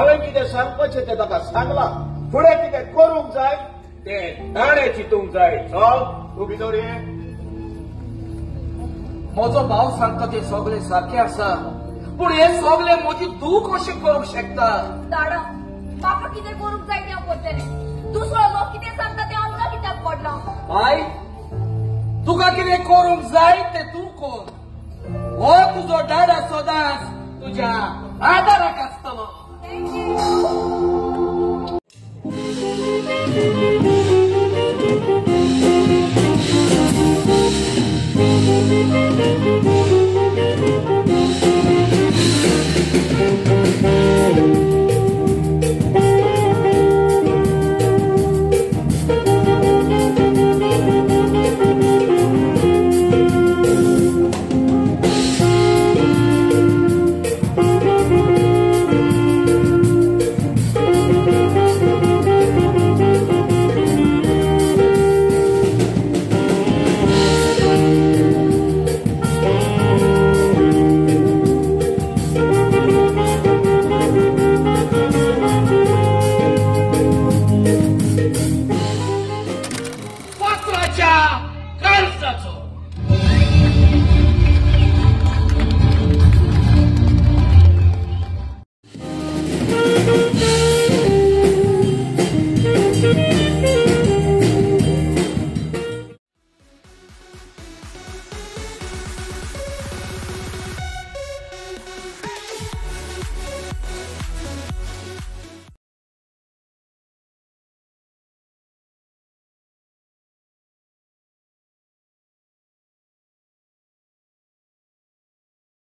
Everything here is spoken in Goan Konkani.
हांवें कितें सांगपाचें तें ताका सांगलां. फुडें कितें करूंक जाय तें ताणें चिंतूंक जाय. चल तूं भितर ये. म्हजो भाव सांगता तें सगळें सारकें आसा, पूण हें सगळें म्हजी तूं कशें करूंक शकता? दाडा, म्हाका कितें करूंक जाय तें हांव करतलें. दुसरो लोक कितें सांगता तें आमकां कित्याक पडलां? बाय, तुका कितें करूंक जाय तें तूं कर. हो तुजो डाडा सदांच तुज्या आदाराक आसतलो. Thank you.